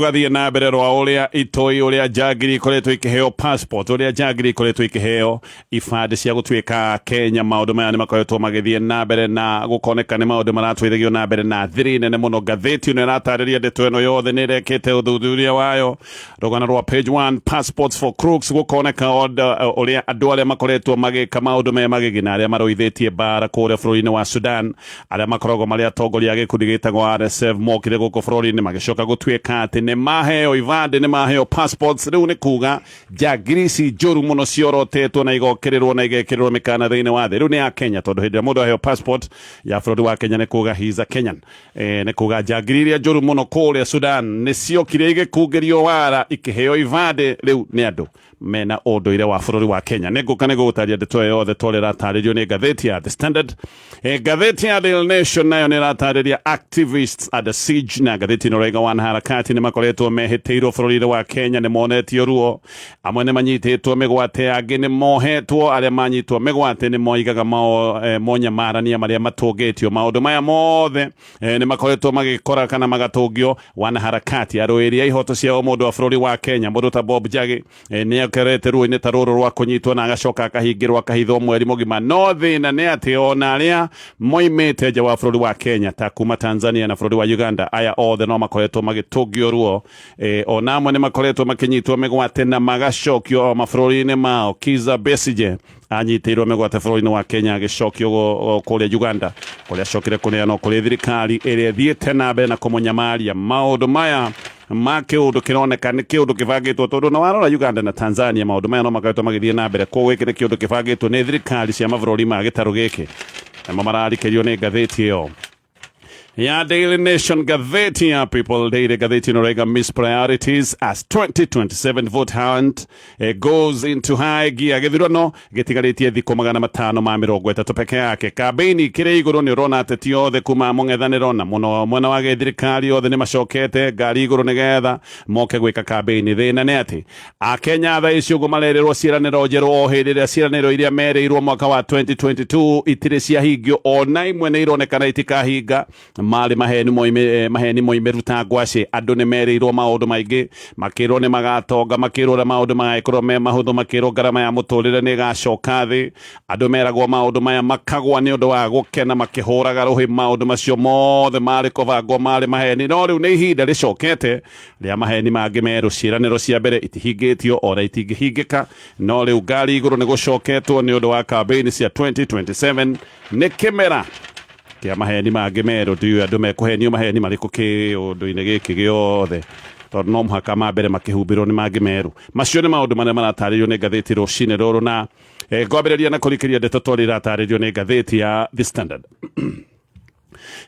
Tũgathiĩ na mbere rwa ũrĩa itoi, ũrĩa njangiri ikoretwo ikĩheo passport, ũrĩa njangiri ikoretwo ikĩheo ibandĩ cia gũtuĩka Kenya. Maũndũ maya nĩ makoretwo magĩthiĩ na mbere na gũkoneka nĩ maũndũ maratwarithagio na mbere na thiri nene mũno. Ngathĩti ĩno ĩratarĩria ndeto ĩno yothe, nĩ ĩrekĩte ũthuthuria wayo. Rũgano rwa page 1, passports for crooks, gũkoneka ũrĩa andũ arĩa makoretwo magĩka maũndũ me magigi na arĩa marũithĩtie mbara kũrĩa bũrũri-inĩ wa Sudan, arĩa makoragwo marĩ atongoria a gĩkundi gĩtagwo RSF, mokire gũkũ bũrũri-inĩ magĩcoka gũtuĩka atĩ nĩ maheo ibandĩ, nĩ maheo passports. Rĩu nĩ kuga njangiri ici njũru mũno ciorotetwo na igokĩrĩrwo na igekĩrĩrwo mĩkana thĩinĩ wa thĩ rĩu nĩ ya Kenya, tondũ hĩndĩ ĩrĩa mũndũ aheo passport ya bũrũri wa Kenya nĩ kuga he is a Kenyan. Nĩ kuga njangiri iria njũru mũno kũrĩa Sudan nĩ ciokire igĩkungĩrio wara ikĩheo ibandĩ, rĩu nĩ andũ mena ũndũire wa bũrũri wa Kenya. Nĩ ngũka nĩ gũgũtaria ndeto ĩyo yothe tondũ ĩratarĩrio nĩ ngathĩti ya The Standard. Ngathĩti ya Daily Nation nayo nĩ ĩratarĩria activists under siege, na ngathĩti ĩno ĩrauga wanaharakati nĩ makoretwo mehĩtĩirwo bũrũri-inĩ wa Kenya, nĩ monetio ruo, amwe nĩ manyitĩtwo mĩgwate, angĩ nĩ mohetwo. Arĩa manyitwo mĩgwate nĩ moigaga monyamarania marĩa matũngĩtio. Maũndũ maya mothe nĩ makoretwo magĩkora kana magatũngio wanaharakati, arũĩri a ihoto cia ũmũndũ wa bũrũri wa Kenya. Mũndũ ta Bob Njagi nĩ akerete ruo-inĩ ta rũrũ rwa kũnyitwo na agacoka akahingĩrwo akahithwo mweri mũgima. No thĩna nĩ atĩ ona arĩa moimĩte nja wa bũrũri wa Kenya ta kuma Tanzania na bũrũri wa Uganda, aya othe no makoretwo magĩtũngio ruo. Ona amwe nĩ makoretwo makĩnyitwo mĩgwate na magacokio o mabũrũri-inĩ mao. Kizza Besigye anyitĩirwo mĩgwate bũrũri-inĩ wa Kenya, agĩcokio kũrĩa Uganda, kũrĩa acokire kũneanwo kũrĩ thirikari ĩrĩa ĩthiĩte na mbere na kũmũnyamaria. Maũndũ maya ma kĩũndũ kĩroneka nĩ kĩũndũ kĩbangĩtwo, tondũ na warora Uganda na Tanzania maũndũ maya no makoretwo magĩthiĩ na mbere. Koguo gĩkĩ nĩ kĩũndũ kĩbangĩtwo nĩ thirikari cia mabũrũri ma gĩtarũ gĩkĩ, namo mararikĩrio nĩ ngathĩti ĩyo ya Daily Nation. Ngathĩti ya People Daily, ngathĩti ĩno raiga miss priorities as 2027 vote hunt goes into high gear. Gĩthurano gĩtigarĩtie thikũ 530 peke yake. Kambeini kĩrĩ igũrũ. Nĩ ũrona ateti othe kuma mũng'ethanĩro na mũno mwena wa gĩthirikari othe nĩ macokete ngari igũrũ nĩgetha moke gwĩka kambeini. Thĩna nĩ atĩ Akenya thaa ici ũguo marerĩrwo ciĩranĩro njerũ o hĩndĩ ĩrĩa ciĩranĩro iria merĩirwo mwaka wa 2022 itirĩ ciahingio, ona imwe nĩ ironekana itikahinga. Marĩ maheni maheni moimĩru ta ngwacĩ. Andũ nĩ merĩirwo maũndũ maingĩ, makĩrwo nĩ magatonga, makĩrwo ũrĩa maũndũ magagĩkorwo me mahũthũ, makĩrwo ngarama ya mũtũrĩre nĩ ĩgacoka thĩ. Andũ meragwo maũndũ maya makagwa nĩ ũndũ wa gũkena makĩhũraga rũhĩ. Maũndũ macio mothe marĩ kũbangwo, marĩ maheni. No rĩu nĩ ihinda rĩcokete rĩa maheni mangĩ merũ. Ciĩranĩro cia mbere itihingĩtio ona itingĩhingĩka, no rĩu ngari igũrũ nĩ gũcoketwo nĩ ũndũ wa kambeini cia 2027. Nĩ kĩmera kĩa maheni mangĩ merũ. Ndiũĩ andũ mekũhenio maheni marĩkũ kĩũndũ-inĩ gĩkĩ gĩothe, tondũ no mũhaka ma mbere makĩhumbĩrwo nĩ mangĩ merũ. Macio nĩ maũndũ marĩa maratarĩrio nĩ ngathĩti rũcinĩ rũrũ, na ngwambĩrĩria na kũrikĩria ndeto tondũ iratarĩrio nĩ ngathĩti ya The Standard.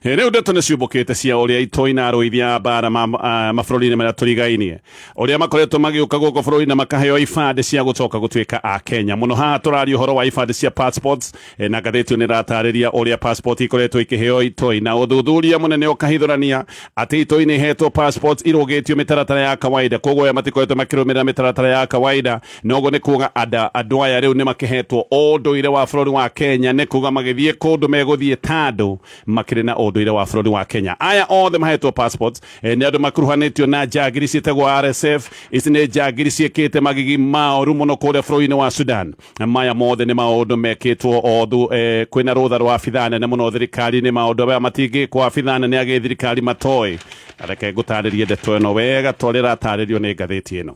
Rĩu ndeto nĩ ciũmbũkĩte cia ũrĩa itoi na arũithia a mbara mabũrũri-inĩ marĩa tũrigainie, ũrĩa makoretwo magĩũka gũkũ bũrũri na makaheo ibandĩ cia gũcoka gũtuĩka a Kenya. Mũno haha tũraria ũhoro wa ibandĩ cia passports, na ngathĩti ĩyo nĩ ĩratarĩria ũrĩa passport ikoretwo ikĩheo itoi, na ũthuthuria mũnene ũkahithũrania atĩ itoi nĩ ihetwo passports irũgĩtio mĩtaratara ya kawaida. Koguo aya matikoretwo makĩrũmĩrĩra mĩtaratara ya kawaida, noguo nĩ kuga andũ aya rĩu nĩ makĩhetwo ũndũire wa bũrũri wa Kenya, nĩ kuga magĩthiĩ kũndũ megũthiĩ ta andũ makĩrĩ na ũndũire wa bũrũri wa Kenya. Aya othe mahetwo passports nĩ andũ makuruhanĩtio na njangiri ciĩtagwo RSF. Ici nĩ njangiri ciĩkĩte magigi maoru mũno kũrĩa bũrũri-inĩ wa Sudan. Maya mothe nĩ maũndũ mekĩtwo othu kwĩna rũtha rwa abithaa nene mũno thirikari-inĩ. Maũndũ maya matingĩkwo abithaa nene a gĩthirikari matoĩ. Reke ngũtarĩrie ndeto ĩno wega ta ũrĩa ĩratarĩrio nĩ ngathĩti ĩno.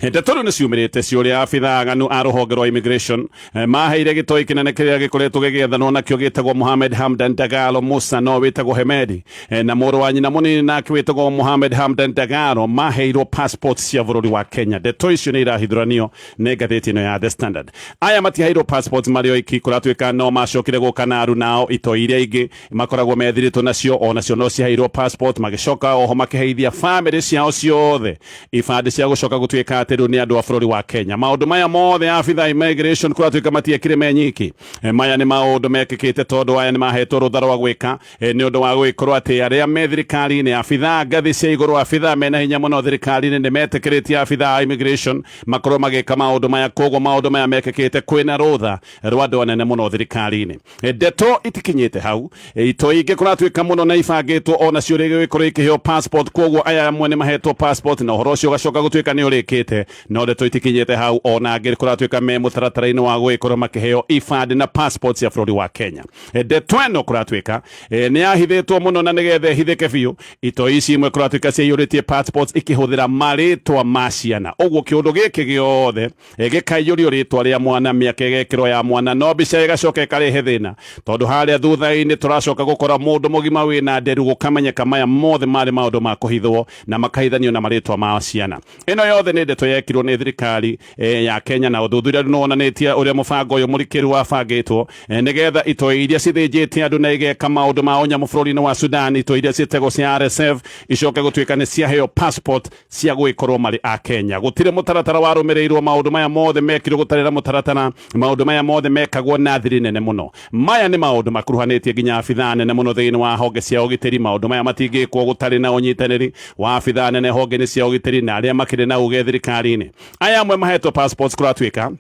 Ndeto rĩu nĩ ciumĩrĩte cia ũrĩa abithaa aganu a rũhonge rwa immigration maheire gĩtoi kĩnene kĩrĩa gĩkoretwo gĩgĩethanwo nakĩo gĩtagwo Mohamed Hamdan Dagalo Musa, no wĩtagwo Hemedi, na mũrũ wa nyina mũnini nake wĩtagwo Mohamed Hamdan Dagalo, maheirwo passport cia bũrũri wa Kenya. Ndeto icio nĩ irahithũranio nĩ ngathĩti ĩno ya The Standard. Aya matiheirwo passports marĩ oiki, kũratuĩka no macokire gũka na arunao itoi iria ingĩ makoragwo methirĩtwo nacio, onacio no ciheirwo passport. Magĩcoka oho makĩheithia famĩlĩ ciao ciothe ibandĩ cia gũcoka gũtuĩka Kũratuĩka atĩ rĩu nĩ andũ a bũrũri wa Kenya. Maũndũ maya mothe abitha immigration kũratuĩka matiekire menyiki. Maya nĩ maũndũ mekĩkĩte tondũ aya nĩ mahetwo rũtha rwa gwĩka nĩ ũndũ wa gũgĩkorwo atĩ arĩa me thirikari-inĩ, abitha ngathĩ cia igũrũ, abitha mena hinya mũno thirikari-inĩ nĩ metĩkĩrĩtie abitha a immigration makorwo magĩka maũndũ maya. Koguo maũndũ maya mekĩkĩte kwĩna rũtha rwa andũ anene mũno thirikari-inĩ. Ndeto itikinyĩte hau, itoi ingĩ kũratuĩka mũno na ibangĩtwo onacio rĩngĩ gũgĩkorwo ikĩheo passport. Koguo aya amwe nĩ mahetwo passport na ũhoro ũcio ũgacoka gũtuĩka nĩ ũrĩkĩte, no ndeto itikinyĩte hau. Ona angĩ kũratuĩka me mũtaratara-inĩ wa gũgĩkorwo makĩheo ibandĩ na passport cia bũrũri wa Kenya. Ndeto ĩno kũratuĩka nĩ yahithĩtwo mũno, na nĩgetha ĩhithĩke biũ, itoi ici imwe kũratuĩka ciaiyũrĩtie passports ikĩhũthĩra marĩtwa ma ciana. Ũguo kĩũndũ gĩkĩ gĩothe gĩkaiyũrio rĩtwa rĩa mwana, mĩaka ĩgekĩrwo ya mwana, no mbica ĩgacoka ĩkarehe thĩna, tondũ harĩa thutha-inĩ tũracoka gũkora mũndũ mũgima wĩna nderu, gũkamenyeka maya mothe marĩ maũndũ ma kũhithwo na makahithanio na marĩtwa ma ciana. Ĩno yothe nĩ ndeto yekirwo nĩ thirikari ya Kenya, na ũthuthuria nĩ wonanĩtie ũrĩa mũbango ũyũ mũrikĩru wabangĩtwo nĩgetha itoi iria cithĩnjĩte andũ na igeka maũndũ ma ũnyamũ bũrũri-inĩ wa Sudan, itoi iria ciĩtagwo cia RSF, icoke gũtuĩka nĩ ciaheo passport cia gũgĩkorwo marĩ a Kenya. Gũtirĩ mũtaratara warũmĩrĩirwo, maũndũ maya mothe mekirwo gũtarĩ na mũtaratara. Maũndũ maya mothe mekagwo na thiri nene mũno. Maya nĩ maũndũ makuruhanĩtie nginya abithaa nene mũno thĩinĩ wa honge cia ũgitĩri. Maũndũ maya matingĩkwo gũtarĩ na ũnyitanĩri wa abithaa nene honge-inĩ cia ũgitĩri na arĩa makĩrĩ na uge thirikari-inĩ. Aya amwe mahetwo passports kũratuĩka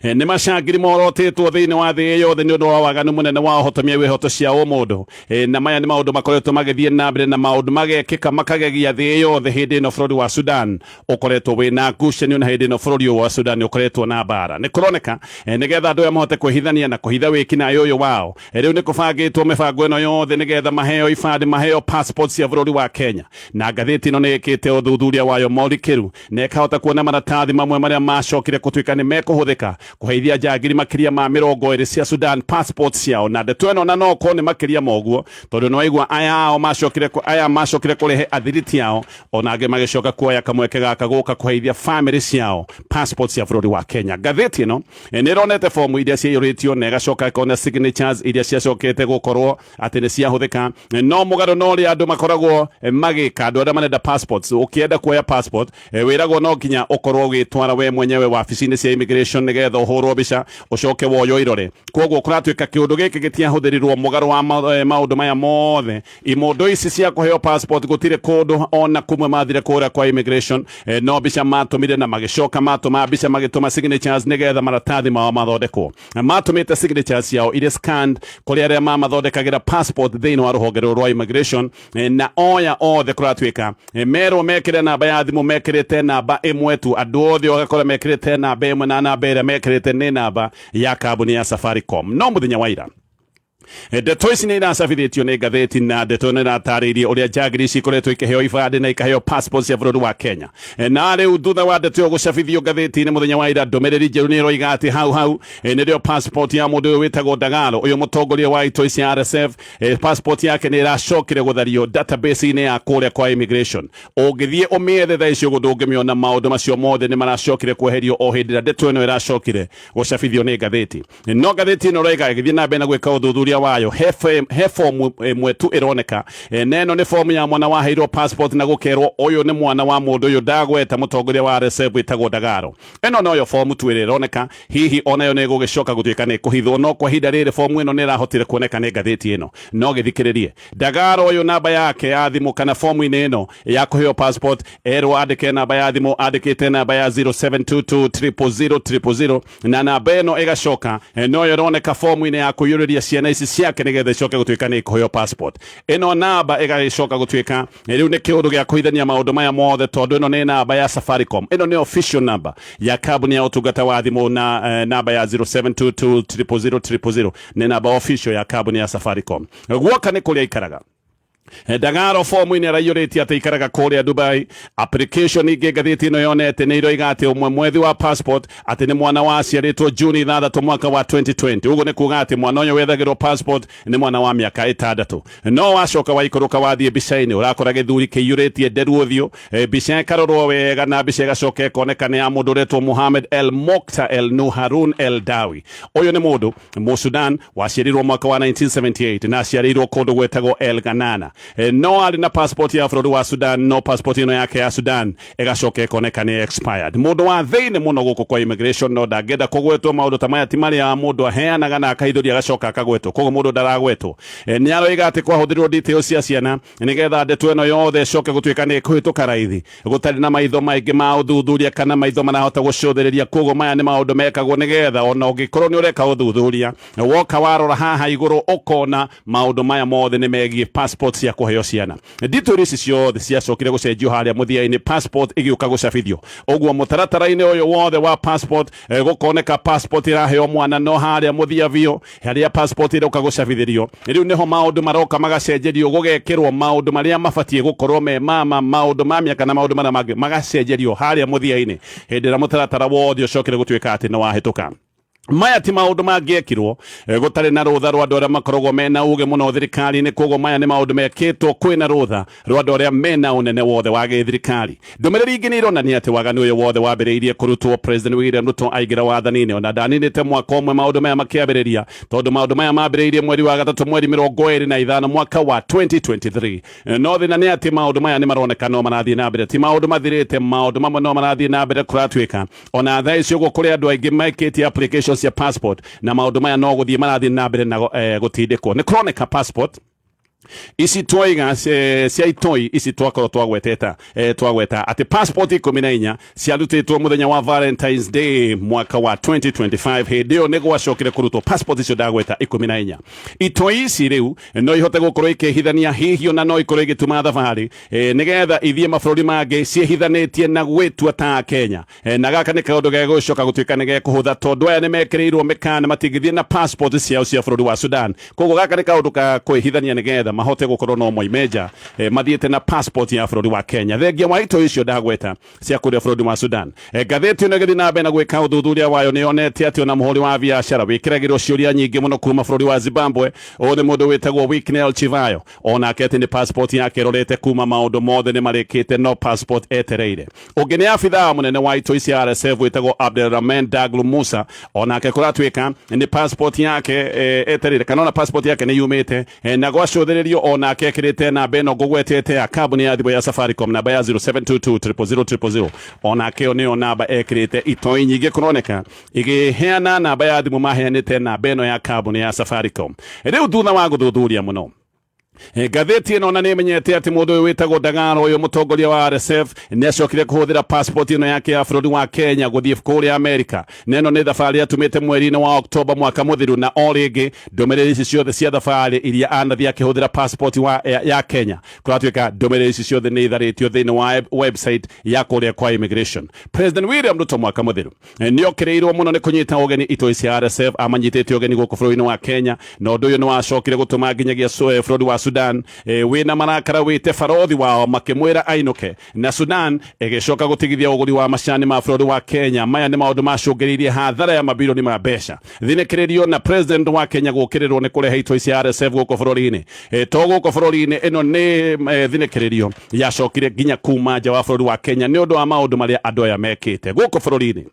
nĩ macangiri morotĩtwo thĩinĩ wa thĩ yothe nĩ ũndũ wa waganu mũnene wa ũhotomia wa ihoto cia ũmũndũ. Na maya nĩ maũndũ makoretwo magĩthiĩ na mbere na maũndũ magekĩka makagegia thĩ yothe hĩndĩ ĩno bũrũri wa Sudan ũkoretwo wĩna ngucanio, na hĩndĩ ĩno bũrũri ũyũ wa Sudan ũkoretwo na mbara. Nĩ kũroneka nĩgetha andũ aya mahote kwĩhithania na kũhitha wĩkinaĩ ũyũ wao, rĩu nĩ kũbangĩtwo mĩbango ĩno yothe nĩgetha maheo ibandĩ, maheo passport cia bũrũri wa Kenya. Na ngathĩti ĩno nĩ ĩkĩte ũthuthuria wayo mũrikĩru na ĩkahota kuona maratathi mamwe marĩa macokire gũtuĩka nĩ mekũhũthĩka kũheithia njangiri makĩria ma 20 cia Sudan passport ciao. Na ndeto ĩno na no korwo nĩ makĩria ma ũguo, tondũ nĩ waigua aya ao macokire, aya macokire kũrehe athiriti ao, ona angĩ magĩcoka kuoya kamweke gaka gũka kũheithia famĩlĩ ciao passport cia bũrũri wa Kenya. Ngathĩti ĩno nĩ ĩronete fomu iria ciaiyũrĩtio na ĩgacoka ĩkona signatures iria ciacokete gũkorwo atĩ nĩ ciahũthĩka. No mũgarũ na ũrĩa andũ makoragwo magĩka, andũ arĩa marenda passports, ũkĩenda kuoya passport wĩragwo no nginya ũkorwo ũgĩtwara we mwenyewe wabici-inĩ cia immigration nĩgetha ũhũrwo mbica, ũcoke woywo irore. Koguo kũratuĩka kĩũndũ gĩkĩ gĩtiahũthĩrirwo. Mũgarũ wa maũndũ maya mothe, imondo ici cia kũheo passport gũtirĩ kũndũ ona kumwe mathire kũrĩa kwa immigration, no mbica matũmire na magĩcoka matũma mbica, magĩtũma signatures nĩgetha maratathi mao mathondekwo. Matũmĩte signatures ciao irĩ scanned kũrĩ arĩa mamathondekagĩra passport thĩinĩ wa rũhonge rũrũ rwa immigration, na oya othe kũratuĩka merwo mekĩre namba ya thimũ, mekĩrĩte namba ĩmwe tu. Andũ othe ũgakora mekĩrĩte namba ĩmwe, na namba ĩrĩa mekĩrĩte nĩ namba ya kambuni ya Safaricom. No mũthenya wa ira ndeto ici nĩ iracabithĩtio nĩ ngathĩti, na ndeto ĩno ĩratarĩirie ũrĩa njangiri ici ikoretwo ikĩheo ibandĩ na ikaheo passport cia bũrũri wa Kenya. Na rĩu thutha wa ndeto ĩyo gũcabithio ngathĩti-inĩ mũthenya wa ira, ndũmĩrĩri njerũ nĩ ĩroiga atĩ hau hau nĩrĩo passport ya mũndũ ũyũ wĩtagwo Dagalo, ũyũ mũtongoria wa itoi cia RSF, passport yake nĩ ĩracokire gũthario database-inĩ ya kũrĩa kwa immigration. Ũngĩthiĩ ũmĩethe thaa icio ũguo ndũngĩmĩona. Maũndũ macio mothe nĩ maracokire kweherio o hĩndĩ ĩrĩa ndeto ĩno ĩracokire gũcabithio nĩ ngathĩti. No ngathĩti ĩno ĩroiga ĩgĩthiĩ na mbere na gwĩka ũthuthuria wayo, he fomu ĩmwe tu ĩroneka, na ĩno nĩ fomu ya mwana waheirwo passport na gũkerwo ũyũ nĩ mwana wa mũndũ ũyũ ndagweta, mũtongoria wa RSF wĩtagwo Dagalo. Ĩno noyo fomu tu ĩrĩa ĩroneka. Hihi onayo nĩ ĩgũgĩcoka gũtuĩka nĩ ĩkũhithwo, no kwa ihinda rĩrĩ fomu ĩno nĩ ĩrahotire kuoneka nĩ ngathĩti ĩno. No gĩthikĩrĩrie Dagalo ũyũ, namba yake ya thimũ kana fomu-inĩ ĩno ya kũheo passport, erwo andĩke namba ya thimũ, andĩkĩte namba ya 0722 000 000, na namba ĩno ĩgacoka noyo ĩroneka fomu-inĩ ya kũiyũrĩria ciana ici ciake nĩgetha icoke gũtuĩka nĩ ikũheo passport. Ĩno namba ĩgagĩcoka gũtuĩka rĩu nĩ kĩũndũ gĩa kũhithania maũndũ maya mothe, tondũ ĩno nĩ namba ya Safaricom. Ĩno nĩ official number ya kambuni ya ũtungata wa thimũ, na namba ya 0722 000 000 nĩ namba official ya kambuni ya Safaricom. Guoka nĩ kũrĩa ikaraga Dagalo, fomu-inĩ araiyũrĩtie atĩ ikaraga kũrĩa Dubai. Application ingĩ ngathĩti ĩno yonete nĩ iroiga atĩ ũmwe mwethi wa passport atĩ nĩ mwana waciarĩtwo Juni 6 mwaka wa 2020. Ũguo nĩ kuga atĩ mwana ũyũ wethagĩrwo passport nĩ mwana wa mĩaka 6. No wacoka waikũrũka wathiĩ mbica-inĩ, ũrakora gĩthuri kĩiyũrĩtie nderu ũthiũ. Mbica ĩkarorwo wega na mbica ĩgacoka ĩkoneka nĩ ya mũndũ ũretwo Mohamed El Mokhtar El Nuharun El Dawi. Ũyũ nĩ mũndũ Mũsudan waciarirwo mwaka wa 1978 na aciarĩirwo kũndũ gwetagwo El Ganana. No arĩ na passport ya bũrũri wa Sudan, no passport ĩno yake ya Sudan ĩgacoka ĩkoneka nĩ expired. Mũndũ wa thĩinĩ mũno gũkũ kwa immigration no ndangĩenda kũgwetwo. Maũndũ ta maya ti marĩa mũndũ aheanaga na akahithũria agacoka akagwetwo, koguo mũndũ ndaragwetwo. Nĩ aroiga atĩ kwahũthĩrwo details cia ciana nĩgetha ndeto ĩno yothe ĩcoke gũtuĩka nĩ ĩkũhĩtũka raithi, gũtarĩ na maitho maingĩ ma ũthuthuria kana maitho marahota gũcũthĩrĩria. Koguo maya nĩ maũndũ mekagwo nĩgetha ona ũngĩkorwo nĩ ũreka ũthuthuria, woka warora haha igũrũ ũkona maũndũ maya mothe nĩ megiĩ passport cia kũheo ciana. Detail ici ciothe ciacokire gũcenjio harĩa mũthia-inĩ, passport ĩgĩũka gũcabithio. Ũguo mũtaratara-inĩ ũyũ wothe wa passport, gũkoneka passport ĩraheo mwana, no harĩa mũthia biũ harĩa passport ĩroka gũcabithĩrio, rĩu nĩho maũndũ maroka magacenjerio, gũgekĩrwo maũndũ marĩa mabatiĩ gũkorwo me mama, maũndũ ma mĩaka na maũndũ marĩa mangĩ magacenjerio harĩa mũthia-inĩ, hĩndĩ ĩrĩa mũtaratara wothe ũcokire gũtuĩka atĩ nĩ wahĩtũka. Maya ti maũndũ mangĩekirwo gũtarĩ na rũtha rwa andũ arĩa makoragwo mena uge mũno thirikari-inĩ. Koguo maya nĩ maũndũ mekĩtwo kwĩna rũtha rwa andũ arĩa mena ũnene wothe wa gĩthirikari. Ndũmĩrĩri ingĩ nĩ ironania atĩ waganu ũyũ wothe wambĩrĩirie kũrutwo President William Ruto aingĩra wathani-inĩ. Ona ndaninĩte mwaka ũmwe maũndũ maya makĩambĩrĩria, tondũ maũndũ maya mambĩrĩirie mweri wa gatatũ, mweri 25, mwaka wa 2023. No thĩna nĩ atĩ maũndũ maya nĩ maroneka no marathiĩ na mbere, ti maũndũ mathirĩte, maũndũ mamwe no marathiĩ na mbere. Kũratuĩka ona thaa ici ũguo kũrĩ andũ aingĩ mekĩtie applications cia passport, na maũndũ maya no gũthiĩ marathiĩ na mbere na gũtindĩkwo. Nĩ kũroneka passport ici twaiga cia itoi ici twakorwo twagweteta, twagweta atĩ passport 14 ciarutĩtwo mũthenya wa Valentine's Day mwaka wa 2025. Hĩndĩ ĩyo nĩ gwacokire kũrutwo passport icio ndagweta 14. Itoi ici rĩu no ihote gũkorwo ikĩhithania, hihi ona no ikorwo igĩtuma thabarĩ nĩgetha ithiĩ mabũrũri mangĩ ciĩhithanĩtie na gwĩtua ta Kenya. Na gaka nĩ kaũndũ gegũcoka gũtuĩka nĩ gekũhũtha, tondũ aya nĩ mekĩrĩirwo mĩkana matingĩthiĩ na passport ciao cia bũrũri wa Sudan. Koguo gaka nĩ kaũndũ ka kwĩhithania nĩgetha mahote gũkorwo no moime nja mathiĩte na passport ya bũrũri wa Kenya, thengia wa itoi icio ndagweta cia kũrĩa bũrũri wa Sudan. Ngathĩti ĩno ĩgĩthiĩ na mbere na gwĩka ũthuthuria wayo, nĩ yonete atĩ ona mũhũri wa biacara wĩkĩragĩrwo ciũria nyingĩ mũno kuma bũrũri wa Zimbabwe, ũyũ nĩ mũndũ wĩtagwo Wicknell Chivayo, onake atĩ nĩ passport yake ĩrorete kuma maũndũ mothe nĩ marĩkĩte, no passport etereire. Ũngĩ nĩ abithaa mũnene wa itoi cia RSF wĩtagwo Abdelrahman Daglu Musa, onake kũratuĩka nĩ passport yake etereire, kana ona passport yake nĩ yumĩte, na gwacũthĩrĩrio onake ekĩrĩte namba ĩno ngũgwetete ya kambuni ya thimũ ya Safaricom, namba ya 0722 000 000. Onake ĩyo nĩyo namba ekĩrĩte. Itoi nyingĩ kũroneka igĩheana namba ya thimũ, maheanĩte namba ĩno ya kambuni ya Safaricom. Rĩu thutha wa gũthuthuria mũno, ngathĩti ĩno ona nĩ ĩmenyete atĩ mũndũ ũyũ wĩtagwo Dagalo, ũyũ mũtongoria wa RSF, nĩ acokire kũhũthĩra passport ĩno yake ya bũrũri wa Kenya gũthiĩ kũrĩa Amerika, na ĩno nĩ thabarĩ atumĩte mweri-inĩ wa Oktoba mwaka mũthiru. Na o rĩngĩ ndũmĩrĩri ici ciothe cia thabarĩ iria anathiĩ akĩhũthĩra passport ya Kenya, kũratuĩka ndũmĩrĩri ici ciothe nĩ itharĩtio thĩinĩ wa website ya kũrĩa kwa immigration. President William Ruto mwaka mũthiru nĩ okĩrĩirwo mũno nĩ kũnyita ũgeni itoi cia RSF, amanyitĩte ũgeni gũkũ bũrũri-inĩ wa Kenya, na ũndũ ũyũ nĩ wacokire gũtũma nginyagia bũrũri wa Sudan wĩna marakara wĩte barothi wao makĩmwĩra ainũke, na Sudan ĩgĩcoka gũtigithia ũgũri wa macani ma bũrũri wa Kenya. Maya nĩ maũndũ macũngĩrĩirie hathara ya mabirioni ma mbeca. Thinĩkĩrĩrio na president wa Kenya gũkĩrĩrwo nĩ kũrehe itoi cia RSF gũkũ bũrũri-inĩ, to gũkũ bũrũri-inĩ, ĩno nĩ thinĩkĩrĩrio yacokire nginya kuma nja wa bũrũri wa Kenya nĩ ũndũ wa maũndũ marĩa andũ aya mekĩte gũkũ bũrũri-inĩ.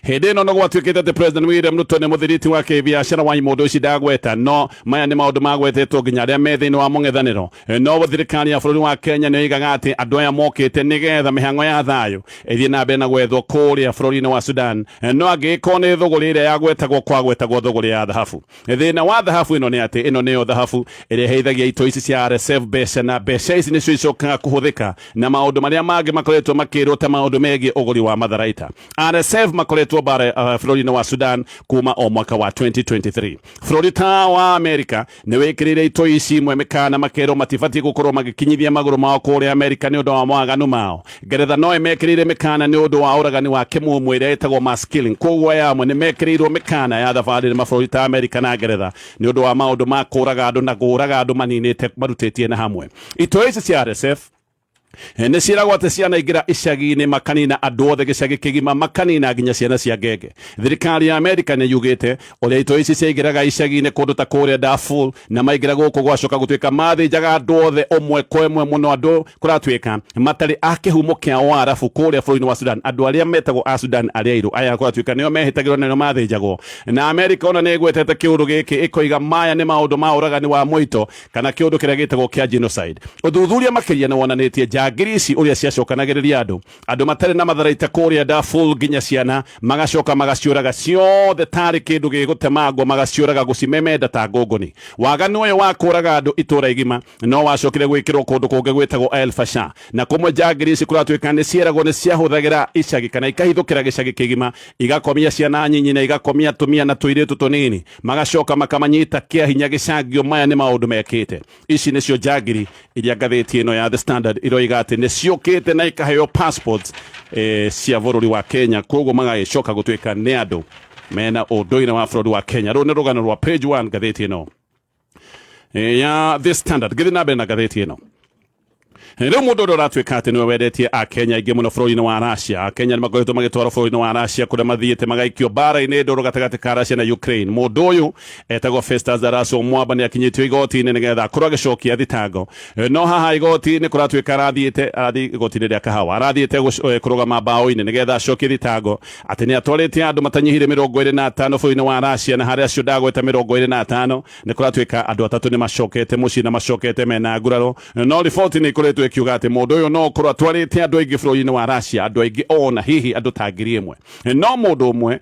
Hĩndĩ ĩno no gwatuĩkĩte atĩ President William Ruto nĩ mũthiriti wa kĩbiacara wa imũndũ ici ndagweta, no maya nĩ maũndũ magwetetwo nginya arĩa me thĩinĩ wa mũng'ethanĩro. No thirikari ya bũrũri wa Kenya nĩ yoigaga atĩ andũ aya mokĩte nĩgetha mĩhang'o ya thayũ ĩthiĩ na mbere na gwethwo kũrĩa bũrũri-inĩ wa Sudan. No angĩgĩkorwo nĩ thũgũrĩ ĩrĩa yagwetagwo, kwagwetagwo thũgũrĩ ya thahabu. Thĩna wa thahabu ĩno nĩ atĩ ĩno nĩyo thahabu ĩrĩa ĩheithagia itoi ici cia RSF mbeca, na mbeca ici nĩcio icokaga kũhũthĩka na maũndũ marĩa mangĩ makoretwo makĩrwo ta maũndũ megiĩ ũgũri wa matharaita. RSF makoretwo bara bũrũri-inĩ wa Sudan kuma o mwaka wa 2023. Bũrũri ta wa Amerika nĩ wĩkĩrĩire itoi ici imwe mĩkana, makerwo matibatiĩ gũkorwo magĩkinyithia magũrũ mao kũrĩa Amerika nĩ ũndũ wa mawaganu mao. Ngeretha no ĩmekĩrĩire mĩkana nĩ ũndũ wa ũragani wa kĩmũmũ ĩrĩa ĩtagwo mass killing. Koguo aya amwe nĩ mekĩrĩirwo mĩkana ya thabarĩ nĩ mabũrũri ta Amerika na Ngeretha nĩ ũndũ wa maũndũ ma kũraga andũ na kũraga andũ maninĩte marutĩtie na hamwe itoi ici cia RSF. Nĩ ciĩragwo atĩ cianaingĩra icagi-inĩ makanina andũ othe gĩcagi kĩgima, makanina nginya ciana cia ngenge. Thirikari ya Amerika nĩ yugĩte ũrĩa itoi ici ciaingĩraga icagi-inĩ kũndũ ta kũrĩa Darfur, na maingĩra gũkũ gwacoka gũtuĩka mathĩnjaga andũ othe ũmwe kwa ĩmwe mũno, andũ kũratuĩka matarĩ a kĩhumo kĩa Waarabu kũrĩa bũrũri-inĩ wa Sudan, andũ arĩa metagwo a Sudan arĩa airũ aya kũratuĩka nĩo mehĩtagĩrwo na nĩo mathĩnjagwo. Na Amerika ona nĩ ĩgwetete kĩũndũ gĩkĩ ĩkoiga maya nĩ maũndũ ma ũragani wa mũito kana kĩũndũ kĩrĩa gĩtagwo kĩa genocide. Ũthuthuria makĩria nĩ wonanĩtie njangiri ici ũrĩa ciacokanagĩrĩria andũ, andũ matarĩ na matharaita kũrĩa Darfur, nginya ciana, magacoka magaciũraga ciothe tarĩ kĩndũ gĩgũtemangwo, magaciũraga gũcimemenda ta ngũngũni. Waganu ũyũ wa kũraga andũ itũra igima no wacokire gwĩkĩrwo kũndũ kũngĩ gwĩtagwo El Fasher, na kũmwe njangiri ici kũratuĩka nĩ cieragwo nĩ ciahũthagĩra icagi kana ikahithũkĩra gĩcagi kĩgima, igakomia ciana nyinyi na igakomia atumia na tũirĩtu tũnini, magacoka makamanyita kĩa hinya gĩcangio. Maya nĩ maũndũ mekĩte. Ici nĩcio njangiri iria ngathĩti ĩno ya The Standard iroiga atĩ nĩ ciũkĩte na ikaheo passports cia bũrũri wa Kenya, koguo magagĩcoka gũtuĩka nĩ andũ mena ũndũire wa bũrũri wa Kenya. Rũu nĩ rũgano rwa page 1 ngathĩti ĩno ya The Standard. Ngĩthiĩ na mbere na ngathĩti ĩno rĩu, mũndũ ũrĩa ũratuĩka atĩ nĩwe wendetie Akenya aingĩ mũno bũrũri-inĩ wa Russia. Akenya nĩ makoretwo magĩtwarwo bũrũri-inĩ wa Russia kũrĩa mathiĩte magaikio mbara-inĩ ndũrũ gatagatĩ ka Russia na Ukraine. Mũndũ ũyũ etagwo Festus Daraso Mwamba nĩ akinyĩtio igoti-inĩ nĩgetha akorwo agĩcokia thitango. No haha igoti-inĩ kũratuĩka arathiĩte, arathiĩ igoti-inĩ rĩa Kahawa, arathiĩte kũrũgama mbaũ-inĩ nĩgetha acokie thitango atĩ nĩ atwarĩte andũ matanyihire 25 bũrũri-inĩ wa Russia, na harĩa acio ndagweta 25 nĩ kũratuĩka andũ atatũ nĩ macokete mũciĩ na macokete mena nguraro. No riboti nĩ ikoretwo ĩkiuga atĩ mũndũ ũyũ no ũkorwo atwarĩte andũ aingĩ bũrũri-inĩ wa Russia, andũ aingĩ ona hihi andũ ta 1000. No mũndũ ũmwe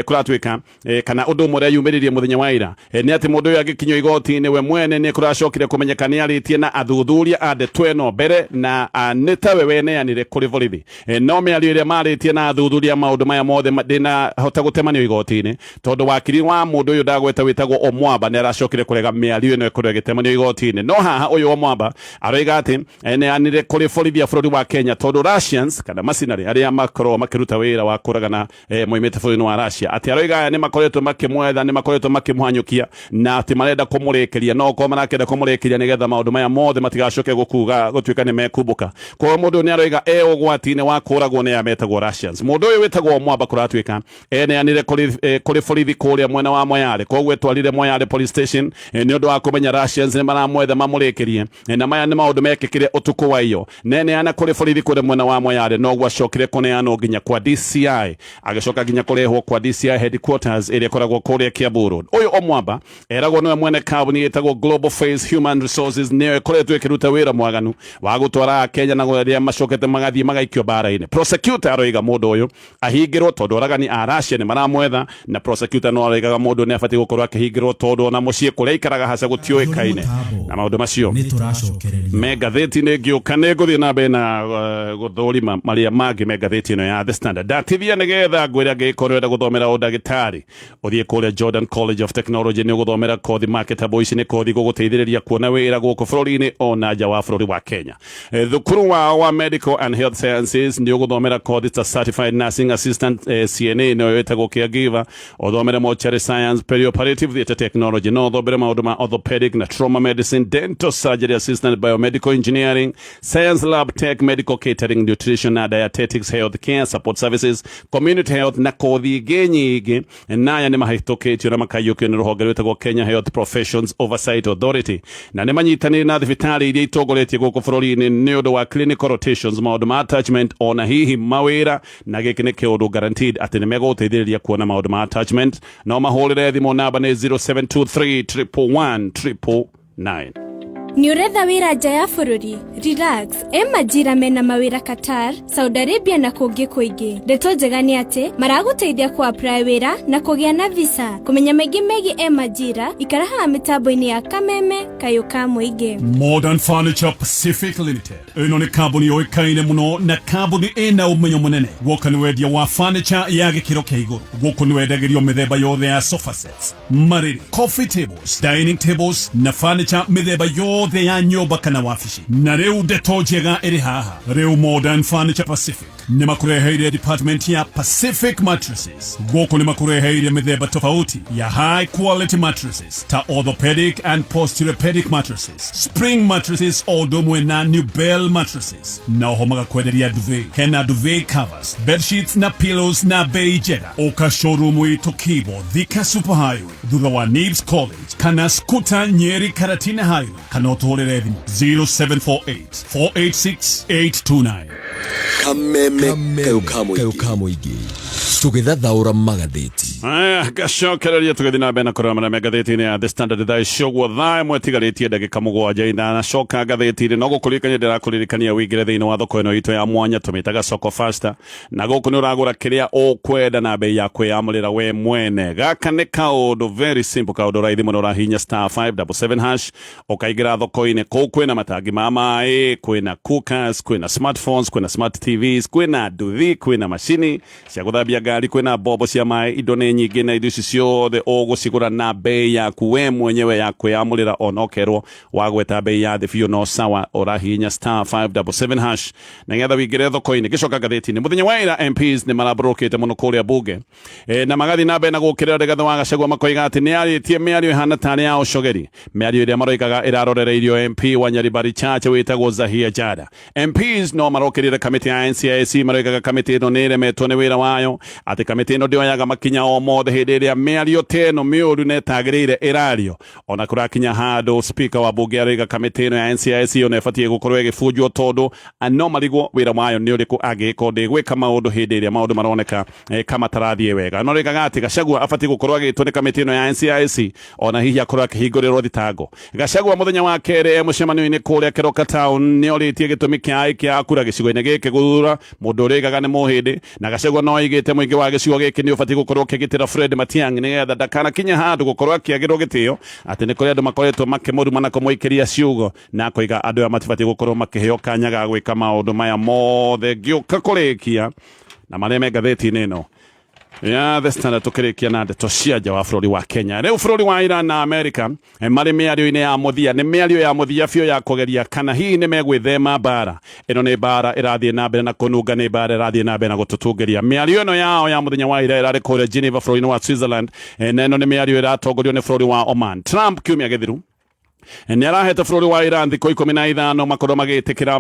kũratuĩka kana ũndũ ũmwe ũrĩa yumĩririe mũthenya wa ira nĩ atĩ mũndũ ũyũ agĩkinyio igoti-inĩ we mwene nĩ kũracokire kũmenyeka nĩ arĩtie na athuthuria a ndeto ĩno mbere na nĩ tawe weneanire kũrĩ borithi. No mĩario ĩrĩa marĩtie na athuthuria maũndũ maya mothe ndĩnahota gũtemanio igoti-inĩ, tondũ wakiri wa mũndũ ũyũ ndagweta wĩtagwo Omwamba nĩ aracokire kũrega mĩario ĩno ĩkorwo ĩgĩtemanio igoti-inĩ. No haha ũyũ Omwamba aroiga atĩ eneanire kũrĩ borithi a bũrũri wa Kenya tondũ Russians kana macinarĩ arĩa makoragwo makĩruta wĩra wa kũragana moimĩte bũrũri-inĩ wa Russia, atĩ aroiga aya nĩ makoretwo makĩmwetha, nĩ makoretwo makĩmũhanyũkia na atĩ marenda kũmũrĩkĩria, no okorwo marakĩenda kũmũrĩkĩria nĩgetha maũndũ maya mothe matigacoke gũkuga gũtuĩka nĩ mekumbũka. Koguo mũndũ ũyũ nĩ aroiga e ũgwati-inĩ wa kũragwo nĩ aya metagwo Russians. Mũndũ ũyũ wĩtagwo Omwamba kũratuĩka eneanire kũrĩ borithi kũrĩa mwena wa Moyale, koguo etwarire Moyale police station nĩ ũndũ wa kũmenya Russians nĩ maramwetha mamũrĩkĩrie. Na maya nĩ maũndũ mekĩkire ũtukũ wa iyo. Neneana kũrĩ borithi kũrĩa mwena wa Moyale, noguo acokire kũneanwo nginya kwa DCI, agĩcoka nginya kũrehwo kwa DCI headquarters ĩrĩa ĩkoragwo kũrĩa Kiambu Road. Ũyũ Omwamba eragwo nĩwe mwene kambuni ĩtagwo Global Face Human Resources, nĩyo ĩkoretwo ĩkĩruta wĩra mwaganu wa gũtwara Akenya na arĩa macokete magathiĩ magaikio mbara-inĩ. Prosecutor aroiga mũndũ ũyũ ahingĩrwo tondũ oragani a Russia nĩ maramwetha, na prosecutor no aroigaga mũndũ nĩ abatiĩ gũkorwo akĩhingĩrwo tondũ ona mũciĩ kũrĩa aikaraga haca gũtiũĩkaine, na maũndũ macio nĩ tũracokereria me ngathĩti-inĩ. Ngĩũka nĩ ngũthiĩ na mbere na gũthũrima marĩa mangĩ me ngathĩti ĩno ya The Standard. Ndatithia nĩgetha ngwĩre angĩgĩkorwo ũrenda gũthomera ũndagĩtarĩ, ũthiĩ kũrĩa Jordan College of Technology, nĩ ũgũthomera kothi marketable. Ici nĩ kothi gũgũteithĩrĩria kuona wĩra gũkũ bũrũri-inĩ ona nja wa bũrũri wa Kenya. Thukuru wao wa Medical and Health Sciences nĩ ũgũthomera kothi ta Certified Nursing Assistant, CNA nĩyo ĩtagwo caregiver, ũthomere mortuary science, perioperative theatre technology, no ũthomere maũndũ ma orthopedic na trauma medicine, dental surgery assistant, biomedical engineering, science lab tech, medical catering, nutrition na dietetics, health care support services, community health na kothi ingĩ nyingĩ. Naya nĩ mahĩtũkĩtio na makaiyũkio nĩ rũhonge rwĩtagwo Kenya Health Professions Oversight Authority, na nĩ manyitanĩire na thibitarĩ iria itongoretie gũkũ bũrũri-inĩ nĩ ũndũ wa clinical rotations, maũndũ ma attachment ona hihi mawĩra. Na gĩkĩ nĩ kĩũndũ guaranteed atĩ nĩ megũgũteithĩrĩria kuona maũndũ ma attachment. No mahũrĩre thimũ, namba nĩ 0723 111 999. Nĩ ũretha wĩra nja ya bũrũri? Relax, e majira mena mawĩra Qatar, Saudi Arabia na kũngĩ kũingĩ. Ndeto njega nĩ atĩ maragũteithia ku apply wĩra na kũgĩa na visa. Kũmenya maingĩ megiĩ e majira, ikara haha mĩtambo-inĩ ya Kameme Kayũ ka Mũingĩ. Modern Furniture Pacific Limited ĩno nĩ kambuni yũĩkaine mũno na kambuni ĩna ũmenyo mũnene. Gũkũ nĩ wendia wa furniture ya gĩkĩro kĩa igũrũ. Gũkũ nĩ wendagĩrio mĩthemba yothe ya sofa sets, marĩrĩ, coffee tables, dining tables na furniture mĩthemba yothe ya nyũmba kana wabici. Na rĩu ndeto njega ĩrĩ haha, rĩu Modern Furniture Pacific Nĩ makũreheire department ya Pacific Mattresses. Gũkũ nĩ makũreheire mĩthemba tofauti ya high quality mattresses ta orthopedic and posturopedic mattresses, spring mattresses o ũndũ ũmwe na New Bell mattresses. Na oho magakwenderia duvet, hena duvet covers, bed sheets na pillows na bei njega. Ũka showroom itũ Kibo, Thika Super Highway, thutha wa Nibs College, kana Skuta Nyeri Karatina Highway, kana ũtũhũrĩre thimũ 0748 486 829. Kameme kayũ ka kayũ mũingĩ ka mũingĩ tũgĩthathaũra magathĩti. Aya, ngacokereria tũgĩthiĩ na mbere na kũrora marĩa me ngathĩti-inĩ ya The Standard thaa ici ũguo thaa ĩmwe ĩtigarĩtie ndagĩka mũgwanja inanacoka ngathĩti-inĩ no gũkũririkania ndĩrakũririkania wĩingĩre thĩinĩ wa thoko ĩno itũ ya mwanya tũmĩtaga Soko Faster, na gũkũ nĩ ũragũra kĩrĩa ũkwenda na bei ya kwĩyamũrĩra we mwene. Gaka nĩ kaũndũ very simple, kaũndũ raithi mũno, ũrahihinya star 577 hash ũkaingĩra thoko-inĩ. Kũu kwĩna matangi ma maĩ, kwĩna cookers, kwĩna smartphones, kwĩna smart TVs, kwĩna nduthi, kwĩna macini cia gũthambia ngari, kwĩna mbombo cia maĩ. Indo nĩ nyingĩ na indo ici ciothe ũgũcigũra na bei yaku we mwenyewe ya kwĩyamũrĩra, ona ũkerwo wagweta bei ya thĩ biũ no sawa. Ũrahihinya star 577 hash nĩgetha wĩingĩre thoko-inĩ. Gĩcoka ngathĩti-inĩ, mũthenya wa ira MPs nĩ marambũrũkĩte mũno kũrĩa bunge na magathiĩ na mbere na gũkĩrĩra Rigathĩ wa Gachagua, makoiga atĩ nĩ arĩtie mĩario ĩhana tarĩ ya ũcogeri, mĩario ĩrĩa maroigaga ĩrarorereirio MP wa Nyaribari Chache wĩtagwo Zahia Jada. MPs no marokĩrĩre kamĩtĩ ya NCIC, maroigaga kamĩtĩ ĩno nĩ ĩremetwo nĩ wĩra wayo, atĩ kamĩtĩ ĩno ndĩoyaga makinya o mothe hĩndĩ ĩrĩa mĩario ta ĩno mĩũru na ĩtagĩrĩire ĩrario. Ona kũrakinya handũ speaker wa bunge aroiga kamĩtĩ ĩno ya NCIC ona ĩbatiĩ gũkorwo ĩgĩbunjwo, tondũ no marigwo wĩra wayo nĩ ũrĩkũ angĩgĩkorwo ndĩgwĩka maũndũ hĩndĩ ĩrĩa maũndũ maroneka kama tarathiĩ wega. No roigaga atĩ Gachagua abatiĩ gũkorwo agĩtwo nĩ kamĩtĩ ĩno ya NCIC, ona hihi akorwo akĩhingũrĩrwo thitango. Gachagua mũthenya wa kerĩ e mũcemanio-inĩ kũrĩa Keroka Town nĩ orĩtie gĩtũmi kĩa aikia a kura gĩcigo-inĩ gĩkĩ gũthura mũndũ ũrĩa oigaga nĩ mũhĩndĩ, na Gachagua no oigĩte mũingĩ wa gĩcigo gĩkĩ nĩ ũbatiĩ gũkorwo ũkĩgitĩra Fred Matiang'i nĩgetha ndakanakinye handũ gũkorwo akĩagĩrwo gĩtĩo, atĩ nĩ kũrĩ andũ makoretwo makĩmũruma na kũmũikĩria ciugo, na akoiga andũ aya matibatiĩ gũkorwo makĩheo kanya ga gwĩka maũndũ maya mothe. Ngĩũka kũrĩkia na marĩa me ngathĩti-inĩ ĩno ya The Standard, tũkĩrĩkia na ndeto cia nja wa bũrũri wa Kenya. Rĩu bũrũri wa Iran na Amerika marĩ mĩario-inĩ ya mũthia, nĩ mĩario ya mũthia biũ ya kũgeria kana hihi nĩ megwĩthema mbara ĩno. Nĩ mbara ĩrathiĩ na mbere na kũnunga, nĩ mbara ĩrathiĩ na mbere na gũtũtungĩria. Mĩario ĩno yao ya mũthenya wa ira ĩrarĩ kũrĩa Geneva bũrũri-inĩ wa Switzerland, na ĩno nĩ mĩario ĩratongorio nĩ bũrũri wa Oman. Trump kiumia gĩthiru nĩ arahete bũrũri wa Iran thikũ 15 makorwo magĩtĩkĩra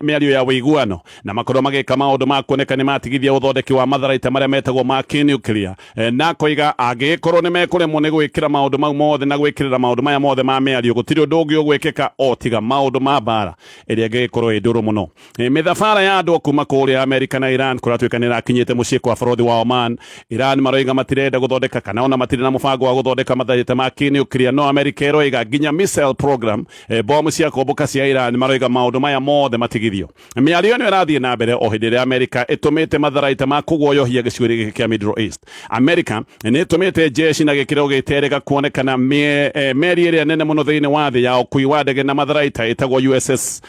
mĩario ya ũiguano na makorwo magĩka maũndũ ma kuoneka nĩ matigithia ũthondeki wa matharaita marĩa metagwo ma kĩnuclear, na koiga angĩgĩkorwo nĩ mekũremwo nĩ gwĩkĩra maũndũ mau mothe na gwĩkĩrĩra maũndũ maya mothe ma mĩario, gũtirĩ ũndũ ũngĩ ũgwĩkĩka o tiga maũndũ ma mbara ĩrĩa ĩngĩgĩkorwo ĩ ndũrũ mũno. Mĩthabara ya andũ kuma kũrĩa Amerika na Iran kũratuĩka nĩ ĩrakinyĩte mũciĩ kwa bũrũri wa Oman. Iran maroiga matirenda gũthondeka kana ona matirĩ na mũbango wa gũthondeka matharaita ma kĩnuclear, no Amerika ĩroiga nginya missile program, bomu cia kũmbũka cia Iran, maroiga maũndũ maya mothe matigithio. Mĩario ĩno ĩrathiĩ na mbere o hĩndĩ ĩrĩa Amerika ĩtũmĩte matharaita ma kũguoyohia gĩcigo-inĩ gĩkĩ kĩa Middle East. Amerika nĩ ĩtũmĩte jeshi na gĩkĩro gĩterega kuonekana meri ĩrĩa nene mũno thĩinĩ wa thĩ ya ũkui wa ndege na matharaita ĩtagwo USS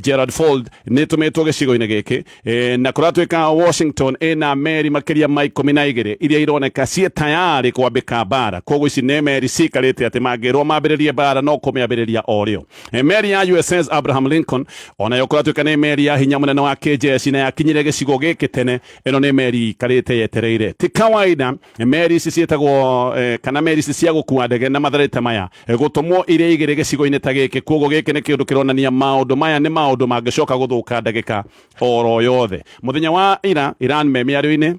Gerald Ford nĩ ĩtũmĩtwo gĩcigo-inĩ gĩkĩ, na kũratuĩka Washington ĩna meri makĩria ma 12 iria ironeka ciĩ tayarĩ kwambĩka mbara. Koguo ici nĩ meri cikarĩte atĩ mangĩrwo mambĩrĩrie mbara no kũmĩambĩrĩria o rĩo. Meri ya USS Abraham Lincoln onayo kũratuĩka nĩ meri ya hinya mũnene wa kĩjeshi na yakinyire gĩcigo gĩkĩ tene. Ĩno nĩ meri ikarĩte yetereire. Ti kawaida meri ici ciĩtagwo kana meri ici cia gũkua ndege na matharaita maya gũtũmwo irĩ igĩrĩ gĩcigo-inĩ ta gĩkĩ. Koguo gĩkĩ nĩ kĩũndũ kĩronania maũndũ maya nĩ maũndũ mangĩcoka gũthũka ndagĩka oro yothe. Mũthenya wa ira Iran me mĩario-inĩ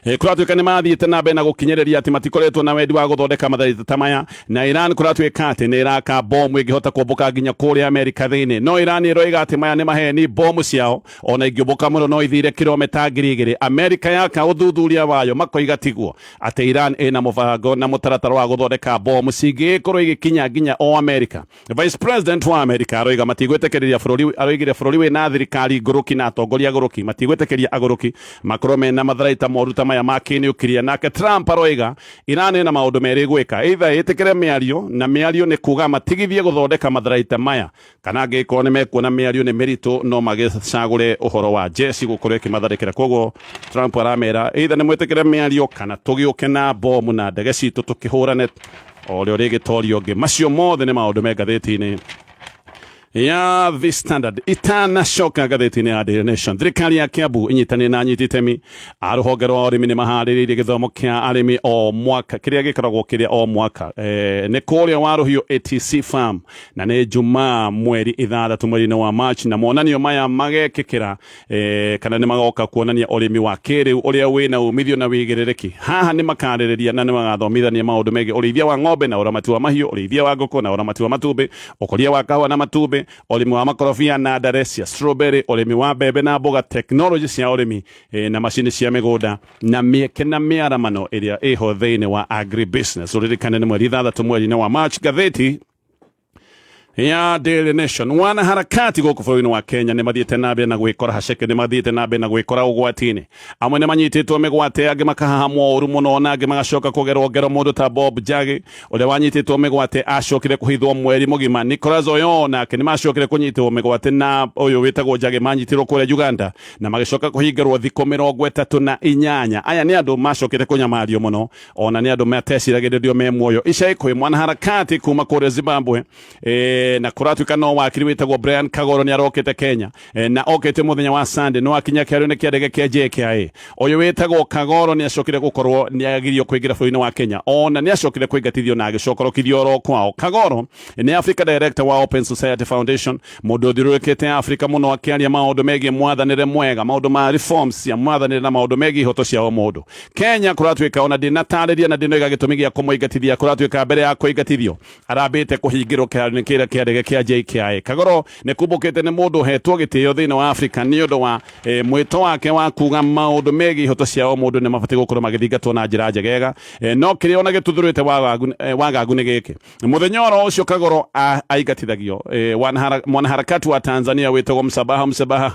kũratuĩka nĩ mathiĩte na mbere na gũkinyĩrĩria atĩ matikoretwo na wendi wa gũthondeka matharaita ta maya, na Iran kũratuĩka atĩ nĩ ĩraka bomu ĩngĩhota kũmbũka nginya kũrĩa Amerika thĩinĩ, no Iran ĩroiga atĩ maya nĩ maheni, bomu ciao ona ingĩũmbũka mũno no ithire kilomita 2000. Amerika yaka ũthuthuria wayo makoiga tiguo, atĩ Iran ĩna mũbango na mũtaratara wa gũthondeka bomu cingĩgĩkorwo igĩkinya nginya o Amerika. Vice President wa Amerika aroiga matigwĩtĩkĩria bũrũri, aroigire bũrũri wĩna thirikari ngũrũki na atongoria agũrũki matigwĩtĩkĩria agũrũki makorwo mena matharaita moru ta maya ma kĩniukiria. Nake Trump aroiga Iran ĩna maũndũ merĩ gwĩka, either ĩtĩkĩre mĩario, na mĩario nĩ kuga matigithie gũthondeka matharaita maya, kana angĩkorwo nĩ mekuona mĩario nĩ mĩritũ no magĩcagũre ũhoro wa jeshi gũkorwo ĩkĩmatharĩkĩra. Koguo Trump aramera either nĩ mwĩtĩkĩre mĩario kana tũgĩũke na bomu na ndege citũ tũkĩhũrane o ũrĩa ũrĩgĩtorio ũngĩ. Macio mothe nĩ maũndũ me ngathĩti-inĩ Ya The Standard itanacoka ngathĩti-inĩ ya Daily Nation, thirikari ya Kiambu inyitanĩire na anyiti itemi a rũhonge rwa ũrĩmi nĩ maharĩrĩirie gĩthomo kĩa arĩmi o mwaka kĩrĩa gĩkoragwo kĩrĩa o mwaka nĩ kũrĩa Waruhiũ ATC Farm, na nĩ Jumaa 6 mweri-inĩ wa March, na monanio maya magekĩkĩra kana nĩ magoka kuonania ũrĩmi wa kĩrĩu ũrĩa wĩna umithio na wĩigĩrĩrĩki. Haha nĩ makarĩrĩria na nĩ magathomithania maũndũ megiĩ ũrĩithia wa ng'ombe na ũramati wa mahiũ, ũrĩithia wa ngũkũ na ũramati wa matumbĩ, ũkũria wa kahũa na matumbĩ, ũrĩmi wa makorobia na ndare cia strawberry, ũrĩmi wa mbembe na mboga, tekinoronjĩ cia ũrĩmi na macini cia mĩgũnda, na mĩeke na mĩaramano ĩrĩa ĩho thĩinĩ wa agribusiness. Ũririkane nĩ 6 mweri-inĩ wa March. Ngathĩti ya Daily Nation, wanaharakati gũkũ bũrũri-inĩ wa Kenya nĩ mathiĩte na mbere na gwĩkora haceke, nĩ mathiĩte na mbere na gwĩkora ũgwati-inĩ. Amwe nĩ manyitĩtwo mĩgwate, angĩ makahahamwo ũru mũno, na angĩ magacoka kũgerwo ngero. Mũndũ ta Bob Njagi ũrĩa wanyitĩtwo mĩgwate acokire kũhithwo mweri mũgima. Nicholas Oyo nake nĩ macokire kũnyitwo mĩgwate na ũyũ wĩtagwo Njagi, manyitirwo kũrĩa Uganda na magĩcoka kũhingĩrwo thikũ 38. Aya nĩ andũ macokete kũnyamario mũno, ona nĩ andũ mateciragĩrĩrio me muoyo. Ica ikuhĩ mwanaharakati kuma kũrĩa Zimbabwe na kũratuĩka no wakiri wĩtagwo Brian Kagoro nĩ arokĩte Kenya na okĩte mũthenya wa Sunday, no akinya kĩharo-inĩ kĩa ndege kĩa JKIA. Ũyũ wĩtagwo Kagoro nĩ acokire gũkorwo nĩ agirio kũingĩra bũrũri-inĩ wa Kenya, ona nĩ acokire kũingatithio na agĩcokorokithio oro kwao. Kagoro nĩ Africa Director wa Open Society Foundation, mũndũ ũthiũrũrũkĩte Africa mũno akĩaria maũndũ megiĩ mwathanĩre mwega, maũndũ ma reforms cia mwathanĩre na maũndũ megiĩ ihoto cia o mũndũ. Kenya kũratuĩka ona ndĩnatarĩria na ndĩnoiga gĩtũmi gĩa kũmũingatithia. Kũratuĩka mbere ya kũingatithio arambĩte kũhingĩrwo kĩharo-inĩ kĩrĩa kĩa ndege kĩa JKIA. Kagoro nĩ kumbũkĩte nĩ mũndũ ũhetwo gĩtĩo thĩinĩ wa Africa nĩ ũndũ wa mwĩto wake wa kuga maũndũ megiĩ ihoto cia o mũndũ nĩ mabatiĩ gũkorwo magĩthingatwo na njĩra njegega. No kĩrĩa ona gĩtuthũrĩte wagagu nĩ gĩkĩ: mũthenya oro ũcio Kagoro aingatithagio, mwanaharakati wa Tanzania wĩtagwo Msabaha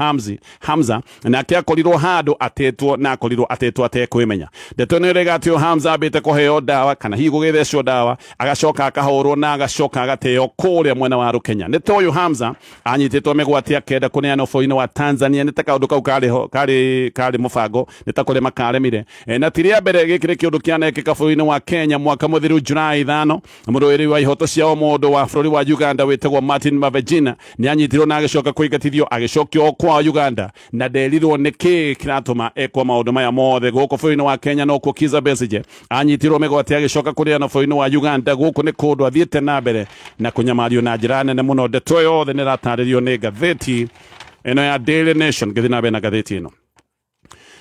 Hamza nake akorirwo handũ atetwo na akorirwo atetwo atekwĩmenya. Ndeto nĩ ĩrega atĩ Hamza ambĩte kũheo ndawa kana hihi gũgĩthecwo ndawa, agacoka akahũrwo na agacoka agateo kũrĩa mwena wa Rukenya. Nĩ ta ũyũ Hamza anyitĩtwo mĩgwate akenda kũneanwo bũrũri-inĩ wa Tanzania, nĩ ta kaũndũ kau karĩ ho karĩ mũbango, nĩ ta kũrĩa makaremire. Na ti rĩa mbere gĩkĩ nĩ kĩũndũ kĩanekĩka bũrũri-inĩ wa Kenya. Mwaka mũthiru Julai 5, mũrũĩrĩri wa ihoto cia o mũndũ wa bũrũri wa Uganda wĩtagwo Martin Mavejina nĩ anyitirwo na agĩcoka kũingatithio, agĩcokio o kwao Uganda, na nderirwo nĩ kĩĩ kĩratũma ekwo maũndũ maya mothe. Gũkũ bũrũri-inĩ wa Kenya nokuo Kizza Besigye anyitirwo mĩgwate agĩcoka kũrĩana bũrũri-inĩ wa Uganda. Gũkũ nĩ kũndũ athiĩte na mbere na kũnyamario na njĩra nene mũno. Ndeto yothe nĩ ĩratarĩrio nĩ ngathĩti ĩno ya Daily Nation. Ngĩthiĩ na mbere na ngathĩti ĩno,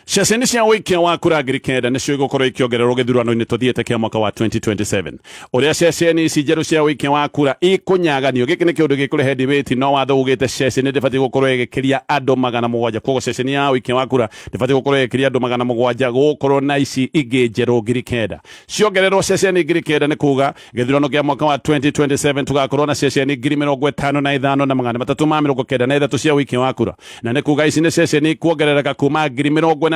ceceni cia ũikia wa kura 9,000 nĩcio igũkorwo ikĩongererwo gĩthurano-inĩ tũthiĩte kĩa mwaka wa 2027. Ũrĩa ceceni ici njerũ cia ũikia wa kura ikũnyaganio, gĩkĩ nĩ kĩũndũ gĩkũrehe debate, no watho ugĩte ceceni ndĩbatiĩ gũkorwo ĩgĩkĩria andũ 700. Koguo ceceni ya ũikia wa kura ndĩbatiĩ gũkorwo ĩgĩkĩria andũ 700. Gũkorwo na ici ingĩ njerũ 9,000 ciongererwo ceceni 9,000, nĩ kuga gĩthurano kĩa mwaka wa 2027 tũgakorwo na ceceni 55,393 cia ũikia wa kura, na nĩ kuga ici nĩ ceceni kuongerereka kuma 46,959.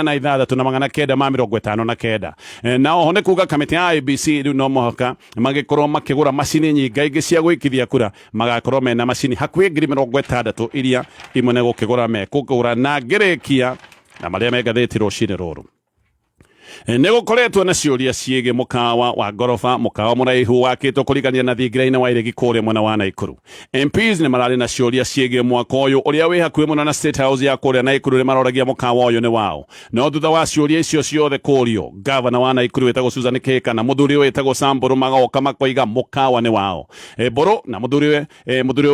Na oho nĩ kuga kamĩtĩ ya IEBC rĩu no mũhaka magĩkorwo makĩgũra macini nyingaingĩ cia gũikithia kura, magakorwo mena macini hakuhĩ 60,000 iria imwe nĩ gũkĩgũra mekũgũra. Na ngĩrĩkia na marĩa me ngathĩti rũcinĩ rũrũ, nĩ gũkoretwo na ciũria ciĩgiĩ mũkawa wa ngoroba, mũkawa mũraihu wakĩtwo kũrigania na thingira-inĩ wa iregi kũrĩa mwena wa Naikuru. MPs nĩ mararĩ na ciũria ciĩgiĩ mwako ũyũ ũrĩa wĩ hakuhĩ mũno na State House ya kũrĩa Naikuru. Nĩ maroragia mũkawa ũyũ nĩ wao. No thutha wa ciũria icio ciothe kũrio, gavana wa Naikuru wĩtagwo Susan Kihika na mũthuri ũyũ wĩtagwo Sam Mburu magoka makoiga mũkawa nĩ wao. Mburu na mũthuri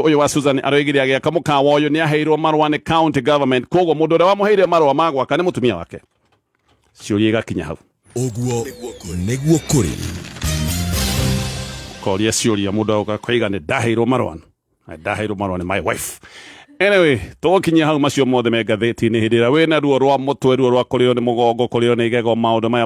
ũyũ wa Susan aroigire agĩaka mũkawa ũyũ nĩ aheirwo marũa nĩ county government, koguo mũndũ ũrĩa wamũheire marũa ma gwaka nĩ mũtumia wake. Ciũria igakinya hau. Ũguo nĩguo kũrĩ. Koria ciũria, mũndũ agoka koiga nĩ ndaheirwo marũa, ndaheirwo marũa nĩ my wife. Anyway, tũgũkinyia hau. Macio mothe me ngathĩti-inĩ. Hĩndĩ ĩrĩa wĩna ruo rwa mũtwe, ruo rwa kũrĩo nĩ mũgongo, kũrĩo nĩ igego, maũndũ maya.